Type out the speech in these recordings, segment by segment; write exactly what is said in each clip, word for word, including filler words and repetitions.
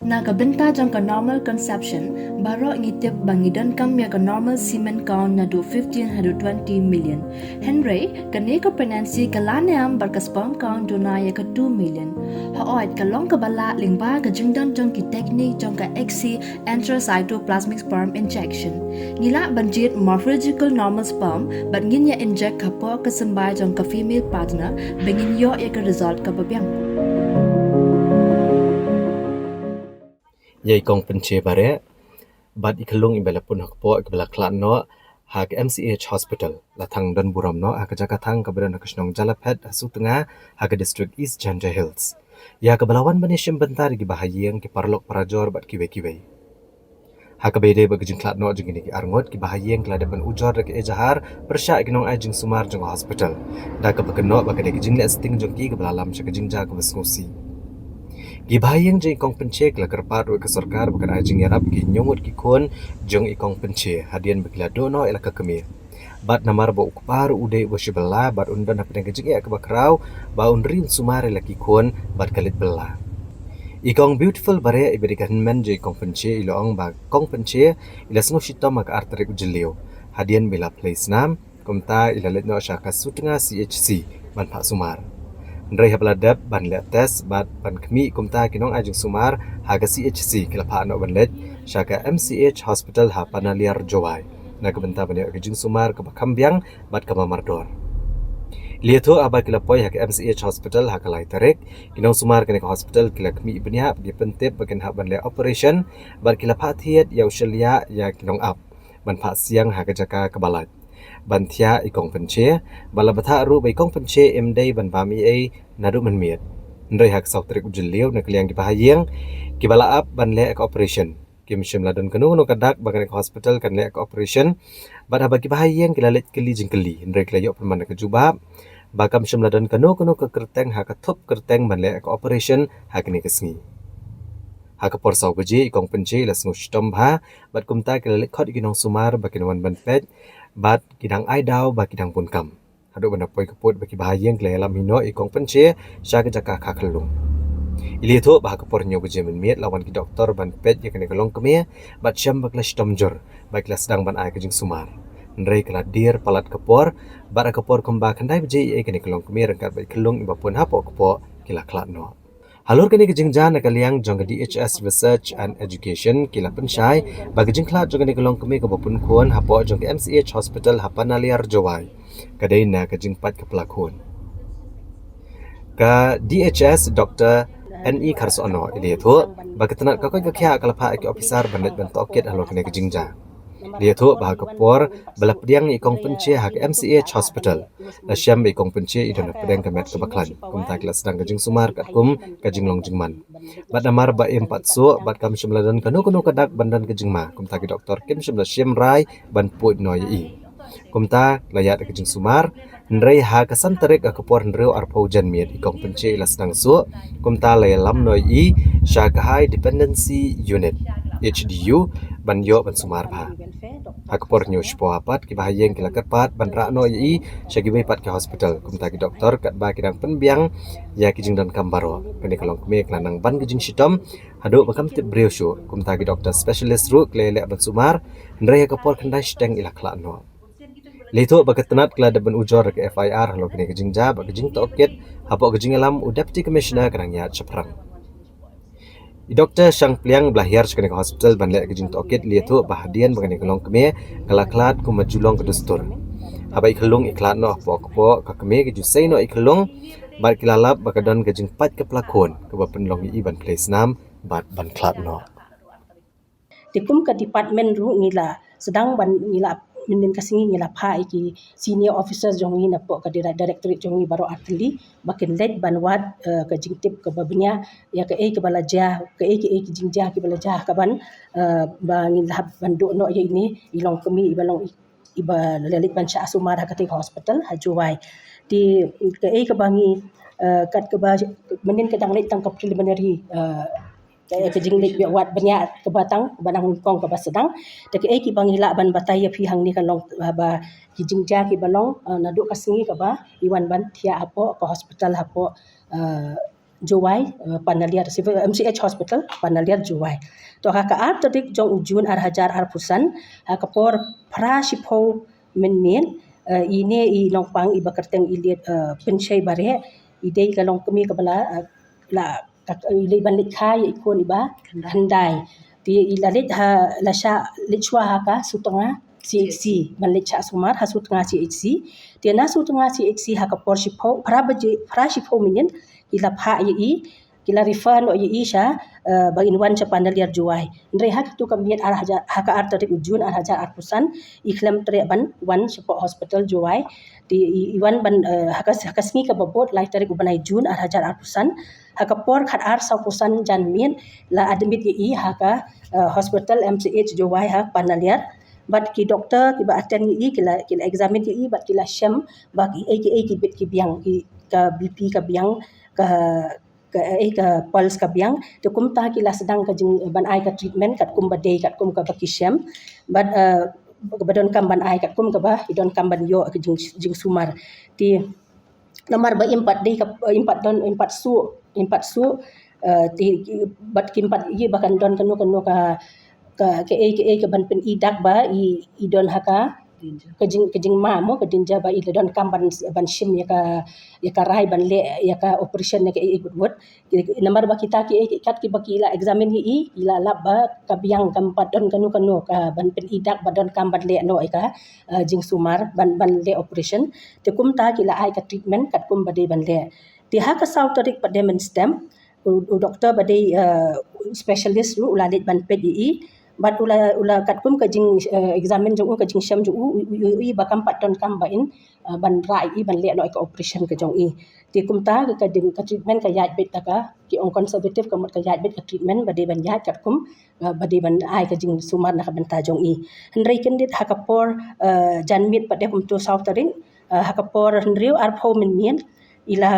Na ka bynta jong ka normal conception, baroh ngi tip ba ngi donkam ïa ka normal semen count naduh fifteen haduh twenty million. Hynrei kane ka pregnancy ka la niam bad ka sperm count duna ïa ka two million. Hooid, ka long kaba lah lyngba ka jingdon jong ki teknik jong ka X C enterocytoplasmic sperm injection. Ngi lah ban jied morphological normal sperm bad ngin ïa inject hapoh ka symbai jong ka female partner ba ngin ïoh ïa ka result kaba biang. Ïa i Kong Pynche Bareh bad i khyllung iba la pun ha kpoh kaba la khlad noh ha ka M C H Hospital, la thang don burom noh ha ka jaka thang kaba don ha ka shnong Jalaphet ha Sutnga ha ka district East Jaintia Hills, ïa kaba la wan ban ïashim bynta da ki bahaïing, ki paralok parajor bad kiwei kiwei. Ha kaba ïadei bad ka jingkhlad noh jong kine ki arngut, ki bahaïing ki la dep ban ujor da ka ejahar pyrshah ïa ki nongai jingsumar jong ka hospital, da kaba kynnoh ba ka dei ka jingleh sting jong ki kaba la lam sha ka jingjia kaba sngewsih. Ki bahaïing jong i Kong Pynche ki la kyrpad ruh ïa ka sorkar ba kan ai jingïarap ïa ki hynñiew ngut ki khun jong i Kong Pynche hadien ba ki la duh noh ïa la ka kmie. Bad namar ba u kpa ruh u dei uba shu bylla bad un don hapdeng ka jingeh kaba khraw ba un ri un sumar ïa la ki khun bad ka leit bylla. I Kong Beautiful Bareh iba dei ka hynmen jong i Kong Pynche i la ong ba Kong Pynche i la sngewshitom ha ka ar tarik u Jylliew hadien ba i la plie snam, kumta i la leit noh sha ka Sutnga C H C ban phah sumar. Hynrei haba la dep ban leh test bad ban khmih kumta ki nongai jingsumar ha ka C H C, ki la phah noh ban leit sha ka M C H Hospital ha Panaliar, Jowai, na ka bynta ban ïoh ïa ka jingsumar kaba kham biang bad kaba mardor. La ïathuh haba ki la poi ha ka M C H Hospital ha ka lai tarik, ki nongsumar kane ka hospital ki la khmih bniah, ki pyntip ba kin hap ban leh operation bad ki la phah thied ïa u shylliah ïa ki nongap ban phah siang ha ka jaka kaba lait ban thiah i Kong Pynche, bad la bthah ruh ba i Kong Pynche im dei ban bam ei ei naduh mynmiet. Hynrei ha ka saw tarik u Jylliew, na ka liang ki bahaïing kiba la ap ban leh ka operation, kim shym la don kano kano ka dak ba kane ka hospital kan leh ka operation. Bad haba ki bahaïing ki la leit kylli jingkylli, hynrei ki la ïoh pynban da ka jubab ba kam shym la don kano kano ka kyrteng ha ka thup kyrteng ban leh ka operation ha kane ka sngi. Ha ka por saw baje i Kong Pynche i la sngewshitom bha, bad kumta ki la leit khot ïa ki nongsumar ba kin wan ban peit, bad ki dang ai daw ba ki dang bun kam. Haduh ban da poi ka pud ba ki bahaïing ki la ïalam hi noh ïa i Kong Pynche sha ka jaka kha khyllung. I la ïathuh ba ha ka por hynñiew baje mynmiet la wan ki doktor ban peit ïa kane ka longkmie, bad shem ba ki la shitom jur, ba ki la sdang ban ai ka jingsumar. Hynrei ka la dier palat ka por, bad ha ka por kumba khyndai baje ïa kane ka longkmie ryngkat bad i khyllung iba pun hapoh kpoh ki la khlad noh. Halor kane ka jingjia, na ka liang jong ka D H S Research and Education ki la pynshai ba ka jingkhlad jong kane ka longkmie kaba pun khun hapoh jong ka M C H Hospital ha Panaliar, Jowai, ka dei na ka jingpait ka pla khun. Ka D H S Doctor N E Kharsohanoh i la ïathuh ba ka tnat ka koit ka khiah ka la phah ïa ki ophisar ban leit ban tohkit halor kane ka jingjia. La ïathuh ba ha ka por ba la pdiang ïa i Kong Pynche ha ka M C H Hospital, la shem ba i Kong Pynche i don hapdeng ka met kaba khlaiñ, kumta ki la sdang ka jingsumar katkum ka jinglong jingman. Bad namar ba im pat shuh bad kam shym la don kano kano ka dak ban don ka jingma, kumta ki doktor kim shym la shim rai ban pud noh ïa i. Kumta la ïaid ka jingsumar, hynrei ha ka san tarik ha ka por hynriew arphew janmiet i Kong Pynche i la sdang shuh, kumta la ïalam noh ïa i sha ka High Dependency Unit, H D U, ban ïoh ban sumar bha. Ha ka por hynñiew shiphew pat ki bahaïing ki la kyrpad ban rah noh ïa i sha kiwei pat ki hospital, kumta ki doktor katba ki dang pynbiang ïa ki jingdonkam baroh. Kane ka longkmie ka la nang ban ka jingshitom haduh ba kam tip briew shuh, kumta ki doktor specialist ruh ki la ïaleh ban sumar, hynrei ha ka por khyndai shiteng i la khlad noh. La ïathuh ba ka tnat ka la dep ban ujor da ka F I R halor kane ka jingjia bad ka jingtohkit hapoh ka jingïalam u Deputy Commissioner ka dang ïaid shaphrang. I Doktor Shang Pliang ba la hiar sha kane ka hospital ban leh ka jingtohkit la ïathuh ba hadien ba kane ka longkmie ka la khlad kumba ju long ka dustur, haba i khyllung i khlad noh hapoh kpoh ka kmie, ka ju sei noh i khyllung bad ki la lap ba ka don ka jingpait ka pla khun kaba pynlong ïa i ban plie snam bad ban khlad noh. Te kum ka department ruh ngi la sdang ban, ngi la, mynnin ka sngi ngi la phah ïa ki senior officers jong ngi napoh ka dire-, directorate jong ngi baroh artylli ba kin leit ban wad, eh, ka jingtip kaba bniah ïa kaei kaba la jia, kaei kaei ki jingjia kiba la jia, kaban, eh, ba ngin lah ban duh noh ïa ine i longkmie iba long i, iba la leit ban shah sumar ha katei ka hospital ha Jowai. Te kaei kaba ngi, eh, kat kaba mynnin ka dang leit tang ka preliminary, eh, ka, ka jingleit wad bniah kaba tang, kaba dang nyngkong kaba sdang. Te kaei kiba ngi lah ban batai ïa phi hangne ka long, ah, ba ki jingjia kiba long, ah, naduh ka sngi kaba i wan ban thiah hapoh ka hospital hapoh, ah, Jowai, eh, Panaliar, Civil, M C H Hospital Panaliar Jowai. To ha ka ar tarik jong u June ar hajar arphew san, ha ka por phra shiphew mynmiet, eh, ine i nongpang iba kyrteng Iliet, eh, Pynshei Bareh, i dei ka longkmie kaba la, eh, la, ka, i leit ban leit kha ïa i khun iba khyndai. Te i la leit ha, la shah leit shuwa ha ka Sutnga C H C, ban leit shah sumar ha Sutnga C H C. Te na Sutnga C H C ha ka por shiphew, phra baje, phra shiphew mynmiet, ki la phah ïa i, ki la refer noh ïa i sha, eh, ba in wan sha Panaliar Jowai. Hynrei ha katu ka miet ar hajar, ha ka ar tarik u June ar hajar arphew san, i khlem treh ban wan shapoh hospital Jowai. Te i, i wan ban, eh, ha ka, ha ka sngi kaba bud, lai tarik u bnai June ar hajar arphew san, ha ka por khat ar sawphew san janmiet, la admit ïa i ha ka, eh, hospital M C H Jowai ha Panaliar. Bad ki doktor kiba attend ïa i, ki la, ki la examine ïa i, bad ki la shem ba kiei kiei ki bit ki biang, ki, ka B P ka biang, ka, ka, eh, ka pulse ka biang. Te kumta ki la sdang ka jing, ban ai ka treatment katkum ba dei, katkum kaba ki shem. Bad, eh, ba donkam ban ai, katkum kaba i donkam ban ïoh ka jing, jingsumar. Te namar ba im pat dei ka, im pat don, im pat suk, im pat suk, eh, te, bad kim pat ïohi ba kan don kano kano ka, ka, kaei kaei kaban pyni dak ba i, i don ha ka, ka jing, ka jingma mo, ka danger ba i la donkam ban, ban shim ïa ka, ïa ka rai ban leh ïa ka operation ïa kaei wut wut. Namar ba kita kiei kiei kat kiba ki la examine ïa i, i la lap ba ka biang, kam pat don kano kano kaban pyni dak ba donkam ban leh noh ïa ka, eh, jingsumar, ban, ban leh operation. Te kumta ki la ai ka treatment katkum ba dei ban leh. Te ha ka saw tarik pat dei mynstep, u, u doktor ba dei, eh, specialist ruh u la leit ban peit ïa i. Bad u la, u la katkum ka jing, eh, examine jong u, ka jingshem jong u, u, u, u, u, ba kam pat donkam ba in, eh, ban rah ïa i ban leh noh ïa ka operation ka jong i. Te kumta ka, ka ding, ka treatment ka ïaid beit da ka, ki ong conservative, ka mut ka ïaid beit ka treatment ba dei ban ïaid katkum, eh, ba dei ban ai ka jingsumar na ka bynta jong i. Hynrei kyndit ha ka por, eh, janmiet pat dei kumto saw tarik, eh, ha ka por hynriew arphew mynmiet, i la,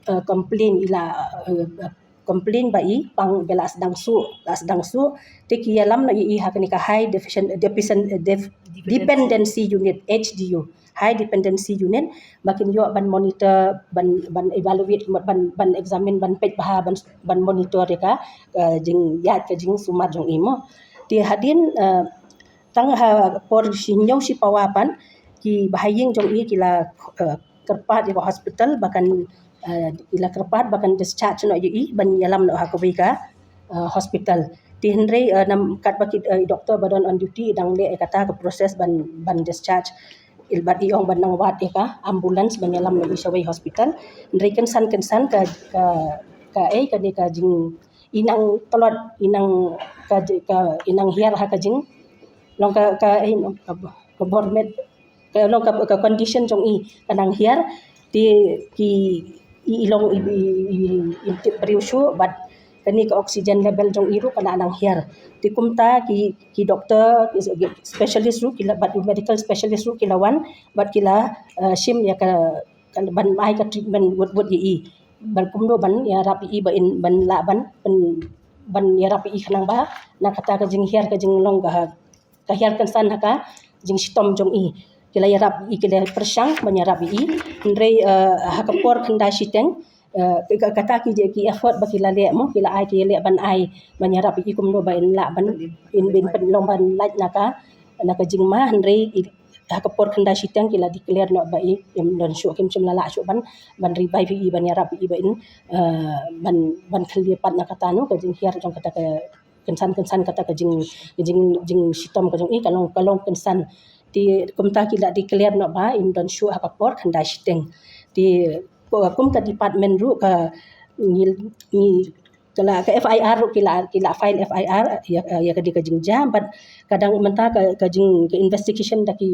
eh, complain, i la, eh, complain ba i pang ba la sdang suk, la sdang suk. Te ki ïalam noh ïa i ha kane ka high deficient, deficient, def-, dependency unit, H D U, high dependency unit, ba kin ïoh ban monitor, ban, ban evaluate, ban, ban examine, ban peit bha, ban, ban monitor ïa ka, eh, jingïaid ka jingsumar jong i mo. Te hadien, eh, tang ha por shi hynñiew shi pawa pat, ki bahaïing jong i ki la, eh, kyrpad ïa ka hospital ba kan, eh, ki la kyrpad ba kan discharge noh ïa i ban ïalam noh ha kawei ka, eh, hospital. Te hynrei, eh, nam, katba ki, eh, doktor ba don on duty dang leh ïa kata ka process ban, ban discharge. Bad i ong ban nang wad ïa ka ambulance ban ïalam noh ïa i sha wei hospital. Hynrei kynsan kynsan ka, ka, ka, eh, kane ka jing, i nang tlot, i nang ka, ka, i nang hiar ha ka jing, long ka, ka, eh, ka, ka bor met, ka long ka, ka condition jong i ka nang hiar. Te ki, i, i long i, i, i, i tip briew shuh bad kane ka oxygen level jong i ruh ka nang hiar. Te kumta ki, ki doktor, ki specialist ruh ki la, bad medical specialist ruh ki la wan bad ki la, eh, shim ïa ka, ka ban ai ka treatment wut wut ïa i. Ban kumno ban ïarap ïa i ba in, ban lah ban, ban, ban ïarap ïa i khnang ba na kata ka jinghiar ka jinglong ka, ka hiar kynsan ha ka jingshitom jong i. Ki la ïarap ïa i, ki la pyrshang ban ïarap ïa i. Hynrei, eh, ha ka por khyndai shiteng, eh, ka, kata ki, ki effort ba ki la leh mo, ki la ai, ki leh ban ai ban ïarap ïa i kumno ba in lah ban, in, in pynlong ban lait na ka, na ka jingma. Hynrei i, ha ka por khyndai shiteng ki la declare noh ba i im don shuh, kim shym la lah shuh ban, ban revive ïa i, ban ïarap ïa i ba in, eh, ban, ban khlieh pat na kata, no, ka jinghiar jong kata ka kynsan kynsan kata ka jing, jing, jingshitom ka jong i ka long, ka long kynsan. Te kumta ki la declare noh ba im don shuh ha ka por khyndai shiteng. Te kum ka department ruh ka ngi, ngi, ka la, ka F I R ruh ki la, ki la file F I R ïa, ïa kane ka jingjia bad ka dang mynta ka, ka jing, ka investigation da ki,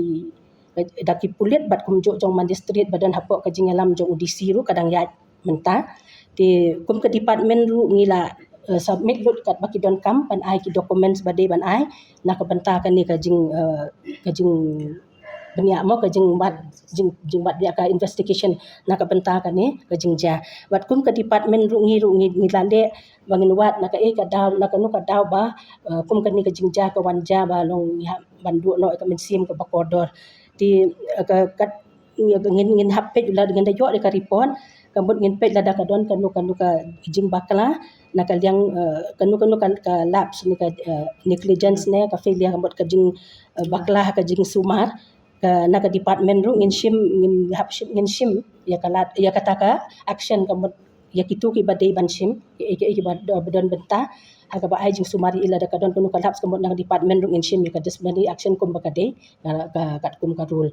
da ki pulit bad kumjuh jong magistrate ba don hapoh ka jingïalam jong u D C ruh ka dang ïaid mynta. Te kum ka department ruh ngi la, eh, submit lut katba ki donkam ban ai ki documents ba dei ban ai na ka bynta kane ka jing, eh, ka jing bniah mo, ka jingwad, jing, jingwad bniah, ka investigation na ka bynta kane ka jingjia. Bad kum ka department ruh ngi ruh ngi, ngi la leh ba ngin wad na kaei ka daw, na kano ka daw ba, eh, kum kane ka jingjia ka wan jia ba long ngi hap ban duh noh ïa ka mynsiem kaba kordor. Te, eh, ka, ka, ngin, ngin hap peit la ngin da ïoh ïa ka report, ka mut ngin peit lada ka don kano kano ka jingbakla na ka liang, eh, kano kano ka, ka lapse ne ka, eh, negligence ne ka failure ka mut ka jing, eh, bakla ha ka jingsumar ka na ka department ruh ngin shim, ngin hap shim, ngin shim ïa ka lad, ïa kata ka action ka mut ïa kito kiba dei ban shim, ïa ki, ïa kiba don bynta ha kaba ai jingsumar ïa lada ka don kano ka lapse ka mut na ka department ruh ngin shim ïa ka disciplinary action kumba ka dei ka, ka katkum ka rule.